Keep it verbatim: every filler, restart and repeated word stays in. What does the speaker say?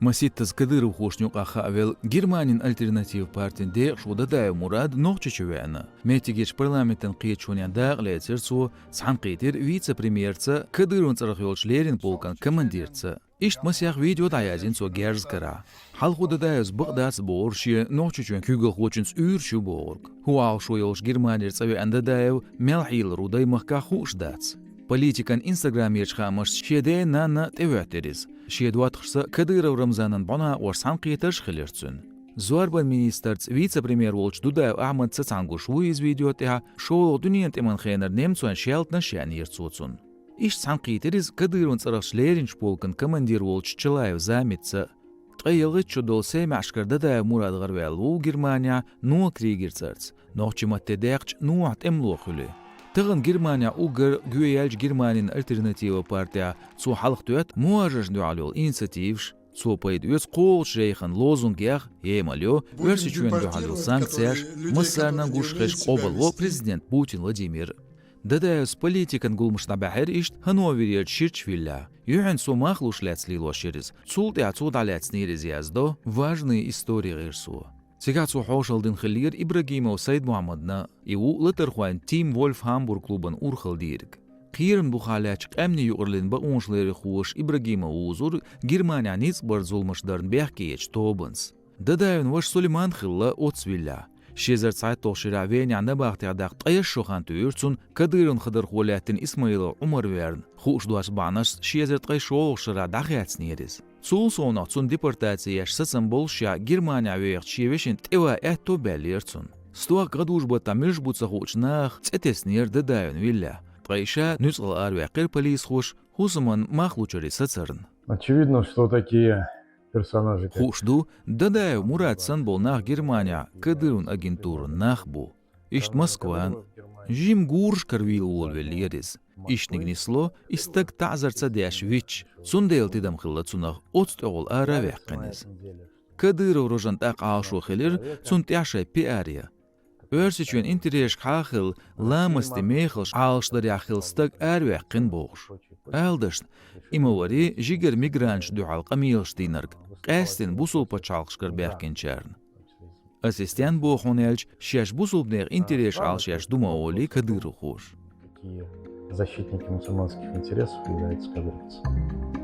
Маситтаза кадыровхошна юкъахь хаавелла Германин альтернатива партин декъашхо Дадаев Мурад Нохчийчу веана. Меттигерчу парламентан кхеташонехь дакъа лецира цо, цхьаьнакхийтира вице-премьерца, Кадыровн цӀарах йолчу леррина полкан командирца. Иштта масех видео дӀаязйина цо герза карахь. Хьалхо Дадаевс бакъ дац бохура шен Нохчийчоьнан куьйгалхочуьнца уьйр ю бохург. ХӀун Ӏалашо йолуш Германера цӀа веана Дадаев, мел хьийла ру дай махкахь хууш дац. Политикан инстаграмерчу хаамашца шен ден-нанна тӀехӀоьттира иза. Шен доттагӀашца Кадыров Рамзанан бӀонакъош цхьаьнакхетарш а хилира цуьнан. Зорбан министрца, вице-премьер волчу Дудаев Ахьмадца цхьаьна гуш ву иза видео тӀехь, шолгӀа дуьненан тӀеман хенара немцойн шаьлтанаш яьхьира цо цунна. Иштта цхьаьнакхийтира иза Кадыровн цӀарахчу лерринчу полкан командир волчу Чалаев Замитца. Ткъе ялхитта шо долу Семашкара Дадаев Мурад гӀараваьлла ву Германехь Ноа Кригер цӀарца, нохчийн матте даьккхича Нохьа тӀемало хуьлий. Тахана Германехь уггар гӀоьяьллачу Германин альтернатива партехь цо хьалхатоьтту мухӀажаршна дуьхьал йолу инициативаш. Цо пайда оьцу кхоалгӀачу жайхана лозунгех, емал йо Оьрсийчоьнна дуьхьал йолу санкцеш, массарна а гуш хезаш къобалво президент Путин Владимир. Дадаевс политикан гуламаш дӀабаьхьира иштта Ханноверерчу ширачу виллехь. Юьхьанца цо мах луш лаьцна лелош яра иза. Цул тӀаьхьа цо дӀалаьцнера иза яздо «Важные истории» гӀирсо. Цигахь цо хьошалла дина хиллера Ибрагимов Сайд-Мухьаммадна, и ву латархойн Тим Вольф Хамбург клубан урхалла дийриг. Кхерам бухахь лаьттачу къаьмнийн юкъараллин бакъонашларъярхоша Ибрагимов вузура Германехь ницкъбарца зуламаш дарна бехке ечу тобанца. Дадаевн ваша Сулейман хилла оццу виллехь. Ши эзар цхьайтталгӀачу шарахь Венехь набахтех даккха ткъе исс шо хан туьйра цунна Кадыровн хадархо лаьттина Исмаилов Ӏумар верна. Хууш доцу бахьанашца ши эзар ткъе шолгӀачу шарахь дӀахецнера иза. Цул совнаха цунна депортаци еш сацам боллушехь Германехь вехачу шен вешин тӀеван аьтто баьллера цунна. Стохка гӀадужу-баттахь муьлш бу ца хуучу наха цӀе теснера Дадаевн виллехь. Ткъа и ша нуьцкъала араваьккхира полисхоша хӀусаман мах лучуьра сацарна. Очевидно, что такие персонажи, как Хууш ду, Дадаев Мурад санна болу нах Германехь Кадыровн агентуран нах бу. Иштта Москван, жима гурашкара вийла волавеллера иза. Иштаниг нисло, и стаг таӀзар ца деш вичча, цундела тидам хилла цунах оцу тӀехула ара а ваьккхина иза. Кадыров Рожан тӀаккха Ӏалашо хилира цунна тӀехь шайн пиар ян. Оьрсийчоьнан интересашкахьа хилла ламастийн мехаллаш Ӏалашдарехь хилла стаг араваьккхина бохуш. Ала дашна, и ма варий жигара мигранташна дуьхьал къамелаш динарг, къаьсттина бусулба пачхьалкхашкара баьхкинчарна. Ассистент боху хьуна аьлча, шаьш бусулбанех интересаш Ӏалашъеш ду ма олий кадыровхоша. Какие защитники мусульманских интересов являются кадыровцами?